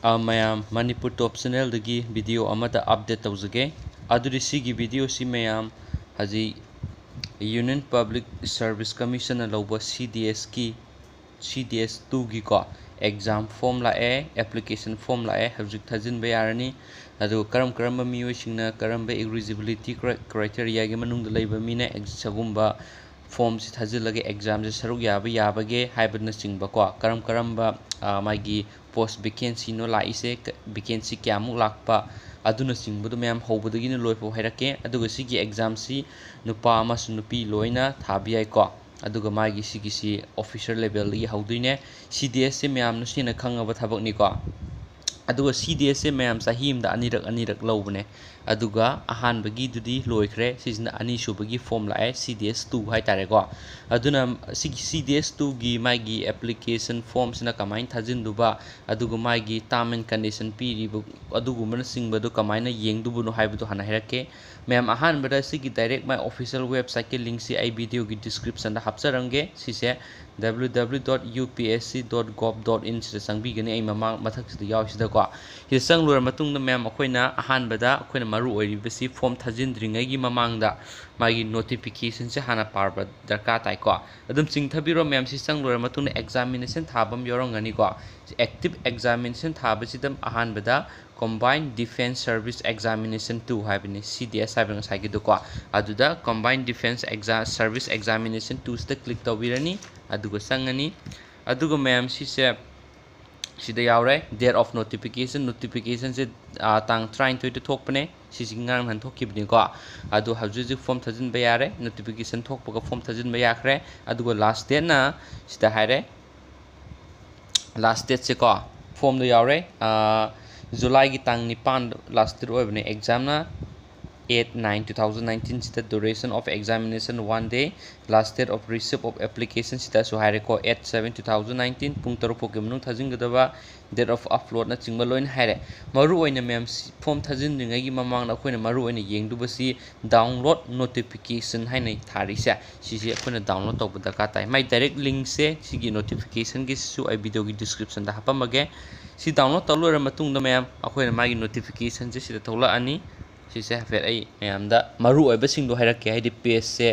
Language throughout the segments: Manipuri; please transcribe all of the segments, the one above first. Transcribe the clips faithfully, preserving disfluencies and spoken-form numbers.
ꯑ, ꯃꯌꯥꯝ, ꯃꯅꯤꯄꯨꯔ ꯇꯣꯞ ꯆꯦꯅꯦꯜꯗꯒꯤ ꯚꯤꯗꯤꯑꯣ ꯑꯃꯗ ꯑꯞꯗꯦꯠ ꯇꯧꯖꯒꯦ꯫ ꯑꯗꯨꯗꯤ ꯁꯤꯒꯤ ꯚꯤꯗꯤꯑꯣꯁꯤ ꯃꯌꯥꯝ ꯍꯧꯖꯤꯛ Union Public Service Commissionꯅ ꯂꯧꯕ ꯁꯤ ꯗꯤ ꯑꯦꯁꯀꯤ, ꯁꯤ ꯗꯤ ꯑꯦꯁ ꯇꯨꯒꯤꯀꯣ, ꯑꯦꯛꯖꯥꯝ ꯐꯣꯝ ꯂꯥꯛꯑꯦ, ꯑꯦꯄ꯭ꯂꯤꯀꯦꯁꯟ ꯐꯣꯝ ꯂꯥꯛꯑꯦ, ꯍꯧꯖꯤꯛ ꯊꯥꯖꯤꯟꯕ ꯌꯥꯔꯅꯤ꯫ ꯑꯗꯨꯒ ꯀꯔꯝ ꯀꯔꯝꯕ ꯃꯤꯑꯣꯏꯁꯤꯡꯅ ꯀꯔꯝꯕ eligibility criteria ꯒꯤ ꯃꯅꯨꯡꯗ ꯂꯩꯕ ꯃꯤꯅ ꯑꯦꯛ-, ꯁꯤꯒꯨꯝꯕ ꯐꯣꯝꯁꯤ ꯊꯥꯖꯤꯜꯂꯒ ꯑꯦꯛꯖꯥꯝꯁꯦ ꯁꯔꯨꯛ ꯌꯥꯕ ꯌꯥꯕꯒꯦ ꯍꯥꯏꯕꯅꯆꯤꯡꯕꯀꯣ, ꯀꯔꯝ ꯀꯔꯝꯕ, ꯑ, ꯃꯥꯒꯤ ꯄꯣꯁ ꯚꯦꯀꯦꯟꯁꯤꯅꯣ ꯂꯥꯛꯏꯁꯦ, ꯀ-, ꯚꯦꯀꯦꯟꯁꯤ ꯀꯌꯥꯃꯨꯛ ꯂꯥꯛꯄ, ꯑꯗꯨꯅꯆꯤꯡꯕꯗꯣ ꯃꯌꯥꯝ ꯍꯧꯕꯗꯒꯤꯅ ꯂꯣꯏꯐꯥꯎ ꯍꯥꯏꯔꯛꯀꯦ꯫ ꯑꯗꯨꯒ ꯁꯤꯒꯤ ꯑꯦꯛꯖꯥꯝꯁꯤ ꯅꯨꯄꯥ ꯑꯃꯁꯨꯡ ꯅꯨꯄꯤ ꯂꯣꯏꯅ ꯊꯥꯕ ꯌꯥꯏꯀꯣ꯫ ꯑꯗꯨꯒ ꯃꯥꯒꯤ ꯁꯤꯒꯤꯁꯤ ꯑꯣꯐꯤꯁꯔ ꯂꯦꯚꯦꯜꯗꯒꯤ ꯍꯧꯗꯣꯏꯅꯦ꯫ ꯁꯤ ꯗꯤ ꯑꯦꯁꯁꯦ ꯃꯌꯥꯝꯅꯁꯨ ꯍꯦꯟꯅ ꯈꯪꯉꯕ ꯊꯕꯛꯅꯤꯀꯣ꯫ ꯑꯗꯨꯒ ꯁꯤ ꯗꯤ ꯑꯦꯁꯁꯦ ꯃꯌꯥꯝ ꯆꯍꯤ ꯑꯃꯗ ꯑꯅꯤꯔꯛ ꯑꯅꯤꯔꯛ ꯂꯧꯕꯅꯦ꯫ ꯑꯗꯨꯒ ꯑꯍꯥꯟꯕꯒꯤꯗꯨꯗꯤ ꯂꯣꯏꯈ꯭ꯔꯦ, ꯁꯤꯁꯤꯅ ꯑꯅꯤꯁꯨꯕꯒꯤ ꯐꯣꯝ ꯂꯥꯛꯑꯦ, ꯁꯤ ꯗꯤ ꯑꯦꯁ ꯇꯨ ꯍꯥꯏꯇꯥꯔꯦꯀꯣ꯫ ꯑꯗꯨꯅ ꯁꯤꯒꯤ ꯁꯤ ꯗꯤ ꯑꯦꯁ ꯇꯨꯒꯤ ꯃꯥꯒꯤ ꯑꯦꯄ꯭ꯂꯤꯀꯦꯁꯟ ꯐꯣꯝꯁꯤꯅ ꯀꯃꯥꯏꯅ ꯊꯥꯖꯤꯟꯗꯨꯕ, ꯑꯗꯨꯒ ꯃꯥꯒꯤ term and condition ꯄꯤꯔꯤꯕ ꯑꯗꯨꯒꯨꯝꯕꯅꯆꯤꯡꯕꯗꯣ ꯀꯃꯥꯏꯅ ꯌꯦꯡꯗꯨꯕꯅꯣ ꯍꯥꯏꯕꯗꯣ ꯍꯥꯟꯅ ꯍꯥꯏꯔꯛꯀꯦ꯫ ꯃꯌꯥꯝ, ꯑꯍꯥꯟꯕꯗ ꯁꯤꯒꯤ direct my official websiteꯀꯤ linkꯁꯤ ꯑꯩ videoꯒꯤ descriptionꯗ ꯍꯥꯞꯆꯔꯝꯒꯦ꯫ ꯁꯤꯁꯦ W W W dot U P S C dot gov dot in ꯁꯤꯗ ꯆꯪꯕꯤꯒꯅꯤ꯫ ꯑꯩ ꯃꯃꯥꯡ ꯃꯊꯛꯁꯤꯗ ꯌꯥꯎꯔꯤꯁꯤꯗꯀꯣ꯫ ꯁꯤꯗ ꯆꯪꯂꯣꯏꯔ ꯃꯇꯨꯡꯗ ꯃꯌꯥꯝ, ꯑꯩꯈꯣꯏꯅ ꯑꯍꯥꯟꯕꯗ ꯑꯩꯈꯣꯏꯅ ꯃꯔꯨ ꯑꯣꯏꯔꯤꯕꯁꯤ ꯐꯣꯝ ꯊꯥꯖꯤꯟꯗ꯭ꯔꯤꯉꯩꯒꯤ ꯃꯃꯥꯡꯗ ꯃꯥꯒꯤ notificationꯁꯦ ꯍꯥꯟꯅ ꯄꯥꯕ ꯗꯔꯀꯥꯔ ꯇꯥꯏꯀꯣ꯫ ꯑꯗꯨꯝ ꯆꯤꯡꯊꯕꯤꯔꯣ ꯃꯌꯥꯝ, ꯁꯤ ꯆꯪꯂꯣꯏꯔ ꯃꯇꯨꯡꯗ examination ꯊꯥꯕ ꯑꯃ ꯌꯥꯎꯔꯝꯒꯅꯤꯀꯣ꯫ Active examination ꯊꯥꯕꯁꯤꯗ ꯑꯍꯥꯟꯕꯗ Combined Defence Service Examination two ꯍꯥꯏꯕꯅꯤ, C D S ꯍꯥꯏꯕ ꯉꯁꯥꯏꯒꯤꯗꯨꯀꯣ꯫ ꯑꯗꯨꯗ Combined Defence Exa-, Service Examination twoꯁꯤꯗ click ꯇꯧꯕꯤꯔꯅꯤ, ꯑꯗꯨꯒ ꯆꯪꯉꯅꯤ꯫ ꯑꯗꯨꯒ ꯃꯌꯥꯝ, ꯁꯤꯁꯦ ꯁꯤꯗ ꯌꯥꯎꯔꯦ, date of notification꯫ Notificationꯁꯦ, ꯑꯥ, ꯇꯥꯡ ꯇꯔꯥꯅꯤꯊꯣꯏꯗ ꯊꯣꯛꯄꯅꯦ, ꯁꯤꯁꯤ ꯉꯔꯥꯡ ꯅꯍꯥꯟ ꯊꯣꯛꯈꯤꯕꯅꯤꯀꯣ꯫ ꯑꯗꯣ ꯍꯧꯖꯤꯛ ꯍꯧꯖꯤꯛ ꯐꯣꯝ ꯊꯥꯖꯤꯟꯕ ꯌꯥꯔꯦ, notification ꯊꯣꯛꯄꯒ ꯐꯣꯝ ꯊꯥꯖꯤꯟꯕ ꯌꯥꯈ꯭ꯔꯦ꯫ ꯑꯗꯨꯒ last dateꯅ ꯁꯤꯗ ꯍꯥꯏꯔꯦ, last dateꯁꯦꯀꯣ, ꯐꯣꯝꯗ ꯌꯥꯎꯔꯦ꯫ ꯑꯥ, Julyꯒꯤ ꯇꯥꯡ ꯅꯤꯄꯥꯟꯗ last date ꯑꯣꯏꯕꯅꯦ꯫ Examꯅ eight nine two thousand nineteen ꯁꯤꯗ duration of examination one day, last date of receipt of application ꯁꯤꯗꯁꯨ ꯍꯥꯏꯔꯦꯀꯣ, eight seven two thousand nineteen ꯄꯨꯡ ꯇꯔꯨꯛ ꯐꯥꯎꯒꯤ ꯃꯅꯨꯡ ꯊꯥꯖꯤꯟꯒꯗꯕ, date of upload ꯅꯆꯤꯡꯕ ꯂꯣꯏꯅ ꯍꯥꯏꯔꯦ꯫ ꯃꯔꯨ ꯑꯣꯏꯅ ꯃꯌꯥꯝ form ꯊꯥꯖꯤꯟꯗ꯭ꯔꯤꯉꯩꯒꯤ ꯃꯃꯥꯡꯗ ꯑꯩꯈꯣꯏꯅ ꯃꯔꯨ ꯑꯣꯏꯅ ꯌꯦꯡꯗꯕꯁꯤ download notification ꯍꯥꯏꯅ ꯊꯥꯔꯤꯁꯦ, ꯁꯤꯁꯦ ꯑꯩꯈꯣꯏꯅ download ꯇꯧꯕ ꯗꯔꯀꯥꯔ ꯇꯥꯏ꯫ ꯃꯥꯏ direct link ꯁꯦ ꯁꯤꯒꯤ notification ꯒꯤꯁꯤꯁꯨ ꯑꯩ video ꯒꯤ description ꯗ ꯍꯥꯞꯄꯝꯃꯒꯦ꯫ ꯁꯤ download ꯇꯧ ꯂꯣꯏꯔ ꯃꯇꯨꯡꯗ ꯃꯌꯥꯝ ꯑꯩꯈꯣꯏꯅ ꯃꯥꯒꯤ notification ꯁꯦ ꯁꯤꯗ ꯊꯣꯛꯂꯛꯑꯅꯤ꯫ ꯁꯤꯁꯦ ꯍꯥꯏꯐꯦꯠ ꯑꯩ ꯃꯌꯥꯝꯗ ꯃꯔꯨ ꯑꯣꯏꯕꯁꯤꯡꯗꯣ ꯍꯥꯏꯔꯛꯀꯦ, ꯍꯥꯏꯗꯤ page ꯁꯦ,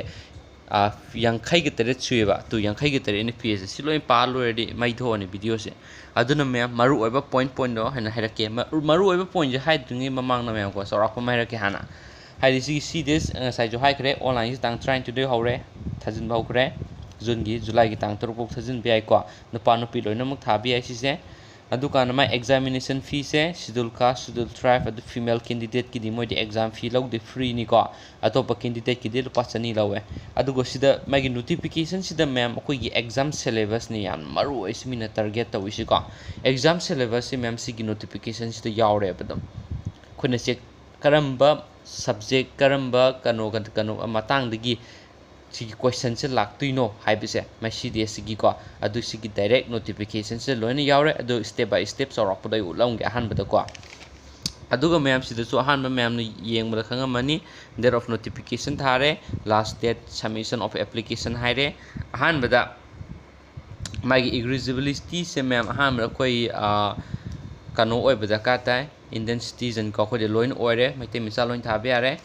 ꯑꯥ, ꯌꯥꯡꯈꯩꯒ ꯇꯔꯦꯠ ꯁꯨꯏꯌꯦꯕ꯫ ꯑꯗꯨ ꯌꯥꯡꯈꯩꯒ ꯇꯔꯦꯠꯅꯤ page ꯁꯦ꯫ ꯁꯤ ꯂꯣꯏ ꯄꯥ ꯂꯣꯏꯔꯗꯤ ꯃꯩ ꯊꯣꯛꯑꯅꯤ video ꯁꯦ꯫ ꯑꯗꯨꯅ ꯃꯌꯥꯝ ꯃꯔꯨ ꯑꯣꯏꯕ point point ꯗꯣ ꯍꯥꯟꯅ ꯍꯥꯏꯔꯛꯀꯦ꯫ ꯃ-, ꯃꯔꯨ ꯑꯣꯏꯕ point ꯁꯦ ꯍꯥꯏꯗ꯭ꯔꯤꯉꯩ ꯃꯃꯥꯡꯗ ꯃꯌꯥꯝꯀꯣ ꯆꯥꯎꯔꯥꯛꯄ ꯑꯃ ꯍꯥꯏꯔꯛꯀꯦ ꯍꯥꯟꯅ꯫ ꯍꯥꯏꯗꯤ ꯁꯤꯒꯤ C DESE ꯉꯁꯥꯏꯁꯨ ꯍꯥꯏꯈ꯭ꯔꯦ, online ꯁꯤ ꯇꯥꯡ ꯇꯔꯥꯅꯤꯊꯣꯏꯗꯒꯤ ꯍꯧꯔꯦ, ꯊꯥꯖꯤꯟꯕ ꯍꯧꯈ꯭ꯔꯦ꯫ June ꯒꯤ, July ꯒꯤ ꯇꯥꯡ ꯇꯔꯨꯛ ꯐꯥꯎ ꯊꯥꯖꯤꯟꯕ ꯌꯥꯏꯀꯣ꯫ ꯅꯨꯄꯥ ꯅꯨꯄꯤ ꯂꯣꯏꯅꯃꯛ ꯊꯥꯕ ꯌꯥꯏ ꯁꯤꯁꯦ꯫ ꯑꯗꯨꯀꯥꯟꯗ ꯃꯥꯏ examination fee ꯁꯦ Schedule Caste, Schedule Tribe, ꯑꯗꯨ female candidate ꯀꯤꯗꯤ ꯃꯣꯏꯗꯤ exam fee ꯂꯧꯗꯦ, free ꯅꯤꯀꯣ꯫ ꯑꯇꯣꯞꯄ candidate ꯀꯤꯗꯤ ꯂꯨꯄꯥ ꯆꯅꯤ ꯂꯧꯋꯦ꯫ ꯑꯗꯨꯒ ꯁꯤꯗ ꯃꯥꯒꯤ notification ꯁꯤꯗ ꯃꯌꯥꯝ ꯑꯩꯈꯣꯏꯒꯤ exam syllabus ꯅꯤ ꯌꯥꯝ ꯃꯔꯨ ꯑꯣꯏꯁꯤ ꯃꯤꯅ target ꯇꯧꯔꯤꯁꯤꯀꯣ꯫ Exam syllabus ꯁꯤ ꯃꯌꯥꯝ ꯁꯤꯒꯤ notification ꯁꯤꯗ ꯌꯥꯎꯔꯦꯕ ꯑꯗꯨꯝ꯫ ꯑꯩꯈꯣꯏꯅ check ꯀꯔꯝꯕ subject, ꯀꯔꯝꯕ ꯀꯩꯅꯣ, ꯀꯩꯅꯣ ꯃꯇꯥꯡꯗꯒꯤ ꯁꯤꯒꯤ question ꯁꯦ ꯂꯥꯛꯇꯣꯏꯅꯣ ꯍꯥꯏꯕꯁꯦ, ꯃꯁꯤꯗꯤ ꯑꯁꯤꯒꯤꯀꯣ, ꯑꯗꯨ ꯁꯤꯒꯤ direct notification ꯁꯦ ꯂꯣꯏꯅ ꯌꯥꯎꯔꯦ꯫ ꯑꯗꯨ step by step ꯆꯥꯎꯔꯥꯛꯄꯗ ꯑꯩ ꯎꯠꯂꯝꯒꯦ ꯑꯍꯥꯟꯕꯗꯀꯣ꯫ ꯑꯗꯨꯒ ꯃꯌꯥꯝ ꯁꯤꯗꯁꯨ ꯑꯍꯥꯟꯕ ꯃꯌꯥꯝꯅ ꯌꯦꯡꯕꯗ ꯈꯪꯉꯝꯃꯅꯤ, date of notification ꯊꯥꯔꯦ, last date submission of application ꯍꯥꯏꯔꯦ꯫ ꯑꯍꯥꯟꯕꯗ ꯃꯥꯒꯤ eligibility ꯁꯦ ꯃꯌꯥꯝ ꯑꯍꯥꯟꯕꯗ ꯑꯩꯈꯣꯏ, ꯑꯥ, ꯀꯩꯅꯣ ꯑꯣꯏꯕ ꯗꯔꯀꯥꯔ ꯇꯥꯏ, Indian citizen ꯀꯣ, ꯑꯩꯈꯣꯏꯗꯤ ꯂꯣꯏꯅ ꯑꯣꯏꯔꯦ, ꯃꯩꯇꯩ ꯃꯆꯥ ꯂꯣꯏꯅ ꯊꯥꯕ ꯌꯥꯔꯦ꯫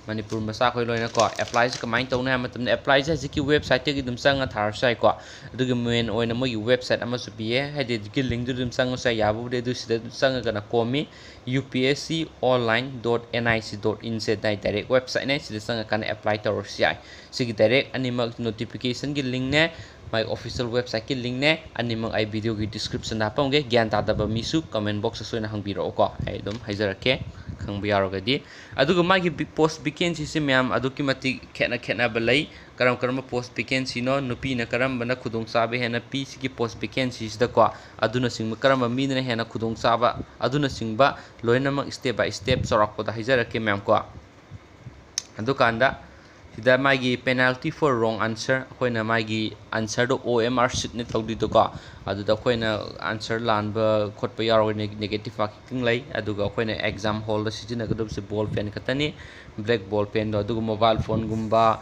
ꯃꯅꯤꯄꯨꯔ ꯃꯆꯥ ꯑꯩꯈꯣꯏ ꯂꯣꯏꯅ ꯀꯣ꯫ Apply ꯁꯦ ꯀꯃꯥꯏꯅ ꯇꯧꯅꯤ ꯍꯥꯏꯕ ꯃꯇꯝꯗ, apply ꯁꯦ ꯍꯧꯖꯤꯛꯀꯤ website ꯇꯒꯤ ꯑꯗꯨꯝ ꯆꯪꯉ ꯊꯥꯔꯁꯨ ꯌꯥꯏꯀꯣ꯫ ꯑꯗꯨꯒꯤ main ꯑꯣꯏꯅ ꯃꯣꯏꯒꯤ website ꯑꯃꯁꯨ ꯄꯤꯌꯦ, ꯍꯥꯏꯗꯤ ꯍꯧꯖꯤꯛꯀꯤ link ꯇꯨꯗ ꯑꯗꯨꯝ ꯆꯪꯉꯁꯨ ꯌꯥꯏ, ꯌꯥꯕꯕꯨꯗꯤ꯫ ꯑꯗꯨ ꯁꯤꯗ ꯑꯗꯨꯝ ꯆꯪꯉꯒꯅ ꯀꯣꯝꯃꯤ, U P S C online dot N I C dot in ꯁꯦ ꯗꯥꯏ direct website ꯅꯦ, ꯁꯤꯗ ꯆꯪꯉꯀꯥꯟꯗ apply ꯇꯧꯔꯁꯨ ꯌꯥꯏ꯫ ꯁꯤꯒꯤ direct ꯑꯅꯤꯃꯛ notification ꯒꯤ link ꯅꯦ, ꯃꯥꯒꯤ official website ꯀꯤ link ꯅꯦ, ꯑꯅꯤꯃꯛ ꯑꯩ video ꯒꯤ description ꯗ ꯍꯥꯞꯄꯝꯒꯦ꯫ ꯒ꯭ꯌꯥꯟ ꯇꯥꯗꯕ ꯃꯤꯁꯨ comment box ꯇꯁꯨ ꯑꯣꯏꯅ ꯍꯪꯕꯤꯔꯛꯑꯣꯀꯣ, ꯑꯩ ꯑꯗꯨꯝ ꯍꯥꯏꯖꯔꯛꯀꯦ ꯈꯪꯕ ꯌꯥꯎꯔꯒꯗꯤ꯫ ꯑꯗꯨꯒ ꯃꯥꯒꯤ ꯕꯤ-, post vacancy ꯁꯤ ꯃꯌꯥꯝ ꯑꯗꯨꯛꯀꯤ ꯃꯇꯤꯛ ꯈꯦꯠꯅ ꯈꯦꯠꯅꯕ ꯂꯩ꯫ ꯀꯔꯝ ꯀꯔꯝꯕ post vacancyꯅꯣ, ꯅꯨꯄꯤꯅ ꯀꯔꯝꯕꯅ ꯈꯨꯗꯣꯡꯆꯥꯕ ꯍꯦꯟꯅ ꯄꯤ ꯁꯤꯒꯤ post vacancyꯁꯤꯗꯀꯣ, ꯑꯗꯨꯅꯆꯤꯡꯕ ꯀꯔꯝꯕ ꯃꯤꯗꯅ ꯍꯦꯟꯅ ꯈꯨꯗꯣꯡꯆꯥꯕ, ꯑꯗꯨꯅꯆꯤꯡꯕ ꯂꯣꯏꯅꯃꯛ step by step ꯆꯥꯎꯔꯥꯛꯄꯗ ꯍꯥꯏꯖꯔꯛꯀꯦ ꯃꯌꯥꯝ ꯀꯣ꯫ ꯑꯗꯨꯀꯥꯟꯗ ꯁꯤꯗ ꯃꯥꯒꯤ penalty for wrong answer, ꯑꯩꯈꯣꯏꯅ ꯃꯥꯒꯤ answerꯗꯣ O M R sheetꯅꯦ ꯇꯧꯗꯣꯏꯗꯣꯀꯣ꯫ ꯑꯗꯨꯗ ꯑꯩꯈꯣꯏꯅ answer ꯂꯥꯟꯕ ꯈꯣꯠꯄ ꯌꯥꯎꯔꯒꯗꯤ negative marking ꯂꯩ꯫ ꯑꯗꯨꯒ ꯑꯩꯈꯣꯏꯅ exam hallꯗ ꯁꯤꯖꯤꯟꯅꯒꯗꯕꯁꯦ ball pen ꯈꯛꯇꯅꯤ, black ball penꯗꯣ꯫ ꯑꯗꯨꯒ mobile phoneꯒꯨꯝꯕ,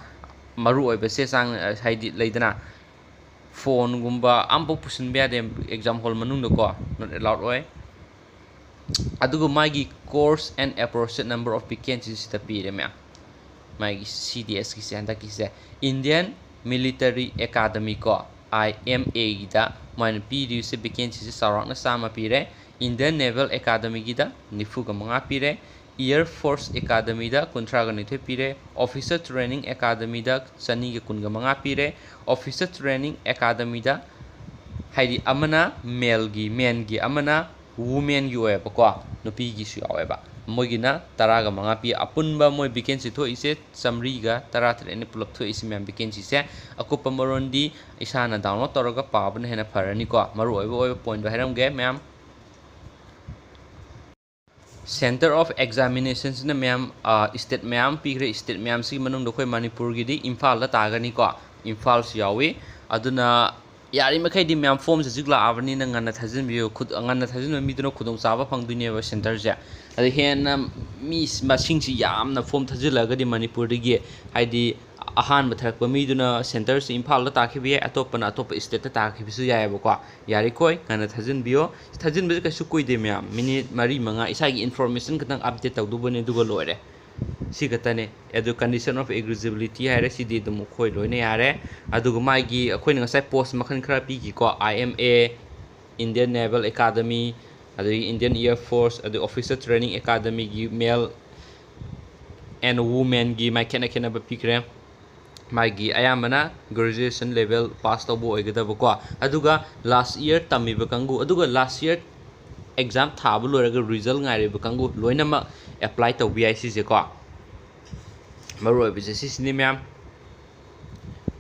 ꯃꯔꯨꯑꯣꯏꯕ ꯆꯦ ꯆꯥꯡ, ꯍꯥꯏꯗꯤ ꯂꯩꯗꯅ, phoneꯒꯨꯝꯕ ꯑꯝꯐꯥꯎ ꯄꯨꯁꯤꯟꯕ ꯌꯥꯗꯦ exam hall ꯃꯅꯨꯡꯗꯀꯣ, not allowed ꯑꯣꯏ꯫ ꯑꯗꯨꯒ ꯃꯥꯒꯤ course and approximate number of vacancies ꯁꯤꯗ ꯄꯤꯔꯦ ꯃꯌꯥꯝ꯫ ꯃꯥꯒꯤ C D Sꯀꯤꯁꯦ, ꯍꯟꯗꯛꯀꯤꯁꯦ Indian Military Academy ꯀꯣ, I M Aꯒꯤꯗ ꯃꯣꯏꯅ ꯄꯤꯔꯤꯕꯁꯦ vacancyꯁꯦ ꯆꯥꯎꯔꯥꯛꯅ ꯆꯥꯝꯃ ꯄꯤꯔꯦ꯫ Indian Naval Academyꯒꯤꯗ ꯅꯤꯐꯨꯒ ꯃꯉꯥ ꯄꯤꯔꯦ꯫ Air Force Academyꯗ ꯀꯨꯟꯊ꯭ꯔꯥꯒ ꯅꯤꯊꯣꯏ ꯄꯤꯔꯦ꯫ Officer Training Academyꯗ ꯆꯅꯤꯒ ꯀꯨꯟꯒ ꯃꯉꯥ ꯄꯤꯔꯦ꯫ Officer Training Academyꯗ, ꯍꯥꯏꯗꯤ ꯑꯃꯅ maleꯒꯤ, manꯒꯤ, ꯑꯃꯅ womanꯒꯤ ꯑꯣꯏꯌꯦꯕꯀꯣ, ꯅꯨꯄꯤꯒꯤꯁꯨ ꯌꯥꯎꯋꯦꯕ꯫ ꯃꯣꯏꯒꯤꯅ ꯇꯔꯥꯒ ꯃꯉꯥ ꯄꯤ꯫ ꯑꯄꯨꯟꯕ ꯃꯣꯏ vacancy ꯊꯣꯛꯏꯁꯦ ꯆꯥꯝꯃꯔꯤꯒ ꯇꯔꯥꯇꯔꯦꯠꯅꯤ ꯄꯨꯂꯞ ꯊꯣꯛꯏꯁꯦ ꯃꯌꯥꯝ vacancyꯁꯦ꯫ ꯑꯀꯨꯞꯄ ꯃꯔꯣꯟꯗꯤ ꯏꯁꯥꯅ download ꯇꯧꯔꯒ ꯄꯥꯕꯅ ꯍꯦꯟꯅ ꯐꯔꯅꯤꯀꯣ꯫ ꯃꯔꯨ ꯑꯣꯏꯕ ꯑꯣꯏꯕ pointꯗꯣ ꯍꯥꯏꯔꯝꯒꯦ ꯃꯌꯥꯝ꯫ Centre of examinationꯁꯤꯅ ꯃꯌꯥꯝ, ꯑ, state ꯃꯌꯥꯝ ꯄꯤꯈ꯭ꯔꯦ꯫ State ꯃꯌꯥꯝꯁꯤꯒꯤ ꯃꯅꯨꯡꯗ ꯑꯩꯈꯣꯏ ꯃꯅꯤꯄꯨꯔꯒꯤꯗꯤ ꯏꯝꯐꯥꯜꯗ ꯇꯥꯒꯅꯤꯀꯣ, ꯏꯝꯐꯥꯜꯁꯨ ꯌꯥꯎꯏ꯫ ꯑꯗꯨꯅ ꯌꯥꯔꯤꯃꯈꯩꯗꯤ ꯃꯌꯥꯝ formꯁꯦ ꯍꯧꯖꯤꯛ ꯂꯥꯛꯑꯕꯅꯤꯅ ꯉꯟꯅ ꯊꯥꯖꯤꯟꯕꯤꯌꯨ꯫ ꯈꯨ-, ꯉꯟꯅ ꯊꯥꯖꯤꯟꯕ ꯃꯤꯗꯨꯅ ꯈꯨꯗꯣꯡꯆꯥꯕ ꯐꯪꯗꯣꯏꯅꯦꯕ centreꯁꯦ꯫ ꯑꯗ ꯍꯦꯟꯅ ꯃꯤ ꯃꯁꯤꯡꯁꯤ ꯌꯥꯝꯅ form ꯊꯥꯖꯤꯜꯂꯒꯗꯤ ꯃꯅꯤꯄꯨꯔꯗꯒꯤ, ꯍꯥꯏꯗꯤ ꯑꯍꯥꯟꯕ ꯊꯥꯔꯛꯄ ꯃꯤꯗꯨꯅ centreꯁꯤ ꯏꯝꯐꯥꯜꯗ ꯇꯥꯈꯤꯕ ꯌꯥꯏ, ꯑꯇꯣꯞꯄꯅ ꯑꯇꯣꯞꯄ stateꯇ ꯇꯥꯈꯤꯕꯁꯨ ꯌꯥꯏꯑꯕꯀꯣ꯫ ꯌꯥꯔꯤꯈꯣꯏ ꯉꯟꯅ ꯊꯥꯖꯤꯟꯕꯤꯌꯣ꯫ ꯊꯥꯖꯤꯟꯕꯁꯦ ꯀꯩꯁꯨ ꯀꯨꯏꯗꯦ ꯃꯌꯥꯝ, minute ꯃꯔꯤ ꯃꯉꯥ, ꯏꯁꯥꯒꯤ information ꯈꯛꯇꯪ update ꯇꯧꯗꯧꯕꯅꯦ, ꯑꯗꯨꯒ ꯂꯣꯏꯔꯦ꯫ ꯁꯤ ꯈꯛꯇꯅꯦ꯫ ꯑꯗꯨ condition of eligibility ꯍꯥꯏꯔꯦ, ꯁꯤꯗꯤ ꯑꯗꯨꯝ ꯑꯩꯈꯣꯏ ꯂꯣꯏꯅ ꯌꯥꯔꯦ꯫ ꯑꯗꯨꯒ ꯃꯥꯒꯤ ꯑꯩꯈꯣꯏꯅ ꯉꯁꯥꯏ post ꯃꯈꯜ ꯈꯔ ꯄꯤꯈꯤꯀꯣ, I M A, Indian Naval Academy, ꯑꯗꯒꯤ Indian Air Force, ꯑꯗꯩ Officer Training Academyꯒꯤ male and womanꯒꯤ ꯃꯥꯏ ꯈꯦꯠꯅ ꯈꯦꯠꯅꯕ ꯄꯤꯈ꯭ꯔꯦ꯫ ꯃꯥꯒꯤ ꯑꯌꯥꯝꯕꯅ graduation level pass ꯇꯧꯕ ꯑꯣꯏꯒꯗꯕꯀꯣ꯫ ꯑꯗꯨꯒ last year ꯇꯝꯃꯤꯕ ꯀꯥꯡꯕꯨ, ꯑꯗꯨꯒ last year exam ꯊꯥꯕ ꯂꯣꯏꯔꯒ result ꯉꯥꯏꯔꯤꯕ ꯀꯥꯡꯕꯨ ꯂꯣꯏꯅꯃꯛ apply ꯇꯧꯕ ꯌꯥꯏ ꯁꯤꯁꯦꯀꯣ꯫ ꯃꯔꯨ ꯑꯣꯏꯕꯁꯦ ꯁꯤꯁꯤꯅꯤ ꯃꯌꯥꯝ꯫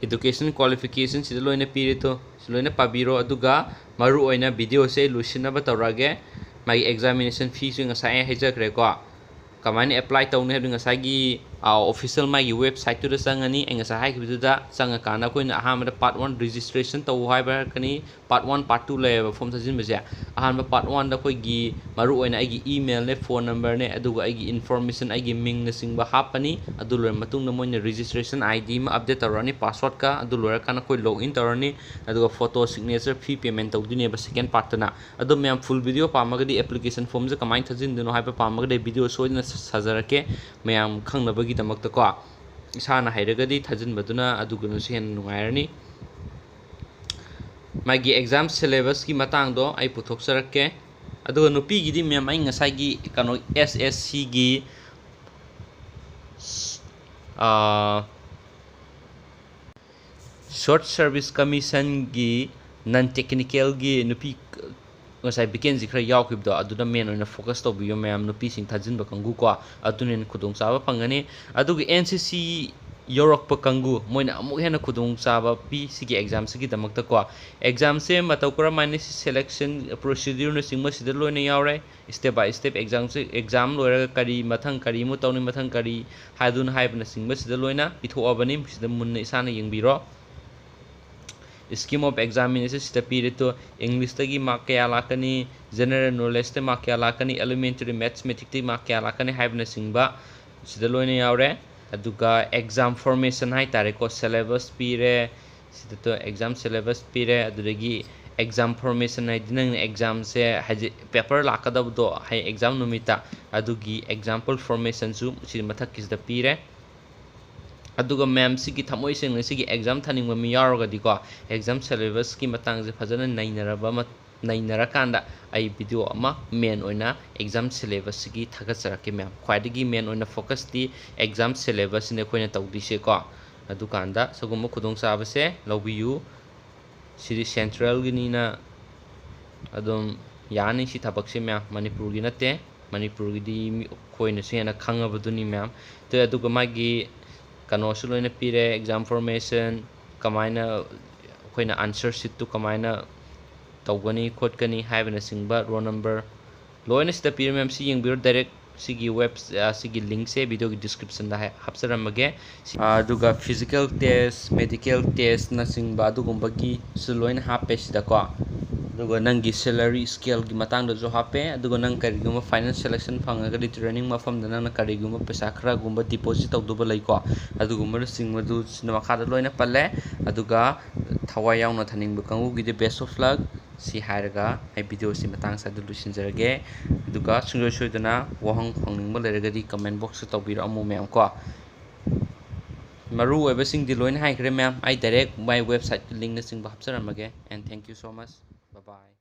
Education qualification ꯁꯤꯗ ꯂꯣꯏꯅ ꯄꯤꯔꯦ ꯇꯣ, ꯁꯤ ꯂꯣꯏꯅ ꯄꯥꯕꯤꯔꯣ꯫ ꯑꯗꯨꯒ ꯃꯔꯨꯑꯣꯏꯅ video ꯁꯦ ꯑꯩ ꯂꯣꯏꯁꯤꯟꯅꯕ ꯇꯧꯔꯛꯑꯒꯦ꯫ ꯃꯥꯒꯤ examination fee ꯁꯨ ꯉꯁꯥꯏ ꯑꯩ ꯍꯥꯏꯖꯈ꯭ꯔꯦꯀꯣ꯫ ꯀꯃꯥꯏꯅ apply ꯇꯧꯅꯤ ꯍꯥꯏꯕꯗꯤ ꯉꯁꯥꯏꯒꯤ, ꯑ, official ꯃꯥꯒꯤ website ꯇꯨꯗ ꯆꯪꯉꯅꯤ꯫ ꯑꯩ ꯉꯁꯥꯏ ꯍꯥꯏꯈꯤꯕꯗꯨꯗ ꯆꯪꯉꯀꯥꯟꯗ ꯑꯩꯈꯣꯏꯅ ꯑꯍꯥꯟꯕꯗ part one registration ꯇꯧ ꯍꯥꯏꯕ ꯍꯥꯏꯔꯛꯀꯅꯤ꯫ Part one, part two ꯂꯩꯌꯦꯕ form ꯊꯥꯖꯤꯟꯕꯁꯦ꯫ ꯑꯍꯥꯟꯕ part one ꯗ ꯑꯩꯈꯣꯏꯒꯤ ꯃꯔꯨꯑꯣꯏꯅ ꯑꯩꯒꯤ email ꯅꯦ, phone number ꯅꯦ, ꯑꯗꯨꯒ ꯑꯩꯒꯤ information, ꯑꯩꯒꯤ ꯃꯤꯡꯅꯆꯤꯡꯕ ꯍꯥꯞꯄꯅꯤ꯫ ꯑꯗꯨ ꯂꯣꯏꯔ ꯃꯇꯨꯡꯗ ꯃꯣꯏꯅ registration I D ꯑꯃ update ꯇꯧꯔꯛꯑꯅꯤ, password ꯀ꯫ ꯑꯗꯨ ꯂꯣꯏꯔꯀꯥꯟꯗ ꯑꯩꯈꯣꯏ log in ꯇꯧꯔꯅꯤ꯫ ꯑꯗꯨꯒ photo, signature, fee payment ꯇꯧꯗꯣꯏꯅꯦꯕ second part ꯇꯅ꯫ ꯑꯗꯣ ꯃꯌꯥꯝ full video ꯄꯥꯝꯃꯒꯗꯤ, application form ꯁꯦ ꯀꯃꯥꯏꯅ ꯊꯥꯖꯤꯟꯗꯣꯏꯅꯣ ꯍꯥꯏꯕ ꯄꯥꯝꯃꯒꯗꯤ, video ꯁꯣꯏꯗꯅ ꯁꯥ-, ꯁꯥꯖꯔꯛꯀꯦ, ꯃꯌꯥꯝ ꯈꯪꯅꯕꯒꯤꯗꯃꯛꯇꯀꯣ꯫ ꯏꯁꯥꯅ ꯍꯩꯔꯒꯗꯤ ꯊꯥꯖꯤꯟꯕꯗꯨꯅ ꯑꯗꯨꯒꯨꯝꯕꯁꯨ ꯍꯦꯟꯅ ꯅꯨꯡꯉꯥꯏꯔꯅꯤ꯫ ꯃꯥꯒꯤ exam syllabus ꯀꯤ ꯃꯇꯥꯡꯗꯣ ꯑꯩ ꯄꯨꯊꯣꯛꯆꯔꯛꯀꯦ꯫ ꯑꯗꯨꯒ ꯅꯨꯄꯤꯒꯤꯗꯤ ꯃꯦꯝ, ꯑꯩ ꯉꯁꯥꯏꯒꯤ ꯀꯩꯅꯣ, S S C ꯒꯤ, ꯑꯥ, Short Service Commission ꯒꯤ non technical ꯒꯤ ꯅꯨꯄꯤ ꯉꯁꯥꯏ vacancy ꯈꯔ ꯌꯥꯎꯈꯤꯕꯗꯣ, ꯑꯗꯨꯗ main ꯑꯣꯏꯅ focus ꯇꯧꯕꯤꯌꯨ ꯃꯌꯥꯝ, ꯅꯨꯄꯤꯁꯤꯡ ꯊꯥꯖꯤꯟꯕ ꯀꯥꯡꯕꯨ ꯀꯣ꯫ ꯑꯗꯨꯅ ꯍꯦꯟꯅ ꯈꯨꯗꯣꯡꯆꯥꯕ ꯐꯪꯒꯅꯤ꯫ ꯑꯗꯨꯒ N C C ꯌꯧꯔꯛꯄ ꯀꯥꯡꯕꯨ, ꯃꯣꯏꯅ ꯑꯃꯨꯛ ꯍꯦꯟꯅ ꯈꯨꯗꯣꯡꯆꯥꯕ ꯄꯤ ꯁꯤꯒꯤ exam ꯁꯤꯒꯤꯗꯃꯛꯇꯀꯣ꯫ Exam ꯁꯦ ꯃꯇꯧ ꯀꯔꯝꯍꯥꯏꯅ ꯁꯤ selection procedure ꯅꯆꯤꯡꯕ ꯁꯤꯗ ꯂꯣꯏꯅ ꯌꯥꯎꯔꯦ꯫ Step by step exam say, exam ꯂꯣꯏꯔꯒ ꯀꯔꯤ ꯃꯊꯪ ꯀꯔꯤ ꯑꯃꯨꯛ ꯇꯧꯅꯤ, ꯃꯊꯪ ꯀꯔꯤ ꯍꯥꯏꯗꯨꯅ ꯍꯥꯏꯕꯅꯆꯤꯡꯕ ꯁꯤꯗ ꯂꯣꯏꯅ ꯄꯤꯊꯣꯛꯑꯕꯅꯤ꯫ ꯁꯤꯗ ꯃꯨꯟꯅ ꯏꯁꯥꯅ ꯌꯦꯡꯕꯤꯔꯣ꯫ Scheme of examination ꯁꯤꯗ ꯄꯤꯔꯦ ꯇꯣ, English ꯇꯒꯤ mark ꯀꯌꯥ ꯂꯥꯛꯀꯅꯤ, general knowledge ꯇ mark ꯀꯌꯥ ꯂꯥꯛꯀꯅꯤ, elementary mathematics ꯇꯒꯤ mark ꯀꯌꯥ ꯂꯥꯛꯀꯅꯤ ꯍꯥꯏꯕꯅꯆꯤꯡꯕ ꯁꯤꯗ ꯂꯣꯏꯅ ꯌꯥꯎꯔꯦ꯫ ꯑꯗꯨꯒ exam formation ꯍꯥꯏꯇꯥꯔꯦꯀꯣ, syllabus ꯄꯤꯔꯦ, ꯁꯤꯗ ꯇꯣ exam syllabus ꯄꯤꯔꯦ, ꯑꯗꯨꯗꯒꯤ exam formation ꯍꯥꯏꯗꯤ ꯅꯪꯅ exam ꯁꯦ ꯍꯥꯏꯗꯤ paper ꯂꯥꯛꯀꯗꯕꯗꯣ ꯍꯌꯦꯡ exam ꯅꯨꯃꯤꯠꯇ, ꯑꯗꯨꯒꯤ example formation ꯁꯨ ꯁꯤ ꯃꯊꯛꯀꯤꯁꯤꯗ ꯄꯤꯔꯦ꯫ ꯑꯗꯨꯒ ꯃꯌꯥꯝ ꯁꯤꯒꯤ ꯊꯃꯣꯏ ꯁꯦꯡꯅ ꯁꯤꯒꯤ exam ꯊꯥꯅꯤꯡꯕ ꯃꯤ ꯌꯥꯎꯔꯒꯗꯤꯀꯣ, exam syllabus ꯀꯤ ꯃꯇꯥꯡꯁꯦ ꯐꯖꯅ ꯅꯩꯅꯔꯕ ꯃ-, ꯅꯩꯅꯔꯀꯥꯟꯗ ꯑꯩ video ꯑꯃ main ꯑꯣꯏꯅ exam syllabus ꯁꯤꯒꯤ ꯊꯥꯒꯠꯆꯔꯛꯀꯦ ꯃꯌꯥꯝ꯫ ꯈ꯭ꯋꯥꯏꯗꯒꯤ main ꯑꯣꯏꯅ focus ꯇꯤ exam syllabus ꯁꯤꯅꯦ ꯑꯩꯈꯣꯏꯅ ꯇꯧꯗꯣꯏꯁꯦꯀꯣ꯫ ꯑꯗꯨꯀꯥꯟꯗ ꯁꯤꯒꯨꯝꯕ ꯈꯨꯗꯣꯡꯆꯥꯕꯁꯦ ꯂꯧꯕꯤꯌꯨ꯫ ꯁꯤꯗꯤ central ꯒꯤꯅꯤꯅ ꯑꯗꯨꯝ ꯌꯥꯅꯤ ꯁꯤ ꯊꯕꯛꯁꯦ ꯃꯌꯥꯝ, ꯃꯅꯤꯄꯨꯔꯒꯤ ꯅꯠꯇꯦ꯫ ꯃꯅꯤꯄꯨꯔꯒꯤꯗꯤ ꯃꯤ-, ꯑꯩꯈꯣꯏꯅꯁꯨ ꯍꯦꯟꯅ ꯈꯪꯉꯕꯗꯨꯅꯤ ꯃꯌꯥꯝ꯫ ꯇꯦ-, ꯑꯗꯨꯒ ꯃꯥꯒꯤ ꯀꯩꯅꯣꯁꯨ ꯂꯣꯏꯅ ꯄꯤꯔꯦ, exam formation, ꯀꯃꯥꯏꯅ ꯑꯩꯈꯣꯏꯅ answer sheet ꯇꯨ ꯀꯃꯥꯏꯅ ꯇꯧꯒꯅꯤ ꯈꯣꯠꯀꯅꯤ ꯍꯥꯏꯕꯅꯆꯤꯡꯕ, roll number ꯂꯣꯏꯅ ꯁꯤꯗ ꯄꯤꯔꯦ ꯃꯌꯥꯝ꯫ ꯁꯤ ꯌꯦꯡꯕꯤꯔꯣ, direct ꯁꯤꯒꯤ web, ꯑ, ꯁꯤꯒꯤ link ꯁꯦ video ꯒꯤ description ꯗ ꯍꯥꯏ-, ꯍꯥꯞꯆꯔꯝꯃꯒꯦ꯫ ꯁꯤ, ꯑ, ꯑꯗꯨꯒ physical test, medical test ꯅꯆꯤꯡꯕ ꯑꯗꯨꯒꯨꯝꯕꯒꯤꯁꯨ ꯂꯣꯏꯅ ꯍꯥꯞꯄꯦ ꯁꯤꯗꯀꯣ꯫ ꯑꯗꯨꯒ ꯅꯪꯒꯤ salary scale ꯒꯤ ꯃꯇꯥꯡꯗꯁꯨ ꯍꯥꯞꯄꯦ꯫ ꯑꯗꯨꯒ ꯅꯪ ꯀꯔꯤꯒꯨꯝꯕ final selection ꯐꯪꯉꯒꯗꯤ training ꯃꯐꯝꯗ ꯅꯪꯅ ꯀꯔꯤꯒꯨꯝꯕ ꯄꯩꯁꯥ ꯈꯔꯒꯨꯝꯕ deposit ꯇꯧꯗꯧꯕ ꯂꯩꯀꯣ, ꯑꯗꯨꯒꯨꯝꯕꯅꯆꯤꯡꯕꯗꯨ ꯁꯤꯅ ꯃꯈꯥꯗ ꯂꯣꯏꯅ ꯄꯜꯂꯦ꯫ ꯑꯗꯨꯒ ꯊꯋꯥꯏ ꯌꯥꯎꯅ ꯊꯥꯅꯤꯡꯕ ꯀꯥꯡꯕꯨꯒꯤꯗꯤ best of luck꯫ ꯁꯤ ꯍꯥꯏꯔꯒ ꯑꯩ video ꯁꯤ ꯃꯇꯥꯡ ꯑꯁꯤꯗ ꯂꯣꯏꯁꯤꯟꯖꯔꯒꯦ꯫ ꯑꯗꯨꯒ ꯁꯨꯡꯁꯣꯏ ꯁꯣꯏꯗꯅ ꯋꯥꯍꯪ ꯍꯪꯅꯤꯡꯕ ꯂꯩꯔꯒꯗꯤ comment box ꯇ ꯇꯧꯕꯤꯔꯛꯑꯝꯃꯨ ꯃꯌꯥꯝ ꯀꯣ꯫ ꯃꯔꯨ ꯑꯣꯏꯕꯁꯤꯡꯗꯤ ꯂꯣꯏꯅ ꯍꯥꯏꯈ꯭ꯔꯦ ꯃꯌꯥꯝ꯫ ꯑꯩ direct my website ꯀꯤ link ꯅꯆꯤꯡꯕ ꯍꯥꯞꯆꯔꯝꯃꯒꯦ꯫ And thank you so much. Bye bye.